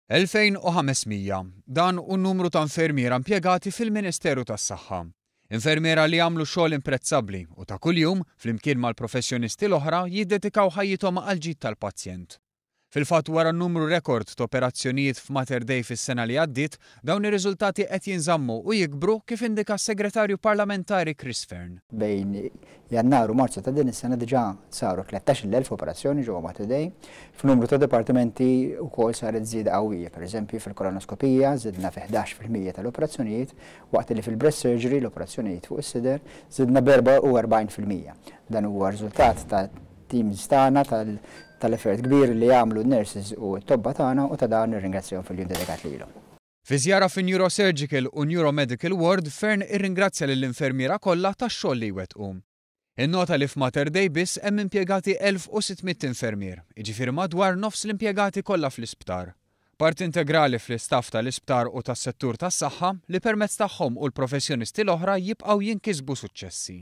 2,500. Dan hu n-numru ta' infermiera impjegati fil-Ministeru tas-Saħħa. Infermiera li jagħmlu xogħol imprezzabbli u ta' kuljum, flimkien mal-professjonisti l-oħra, jiddedikaw ħajjithom għall-ġid tal-pazjent. Fil-fatt wara n-numru rekord t'operazzjonijiet f'Mater Dei fis-sena li għaddiet, dawn ir-riżultati qed jinżammu u jikbru kif indika s-Segretarju Parlamentari Chris Fearne. Bejn Jannar u Marzu ta' din is-sena diġà saru 13,000 operazzjoni ġewwa Mater Dei. F'numru ta' dipartimenti wkoll saret żieda qawwija, pereżempju fil-kolonoskopija żidna fi 11% tal-operazzjonijiet waqt li fil-breast surgery, l-operazzjonijiet fuq is-sider, żidna b'44%. Dan huwa riżultat tat-teams tagħna, tal-effort kbir li jagħmlu n-nurses u t-tobba tagħna u ta' dan nirringrazzjahom fil-jum dedikat lilhom. Fi żjara fin-Neurosurgical u Neuromedical Ward, Fearne irringrazzja lill-infermiera kollha tax-xogħol li jwettqu. Innota li f'Mater Dei biss hemm impjegati 1,600 infermier, jiġifieri madwar nofs l-impjegati kollha fl-isptar. Parti integrali fl-istaff tal-isptar u tas-settur tas-saħħa li permezz tagħhom u l-professjonisti l-oħra jibqgħu jinkisbu suċċessi.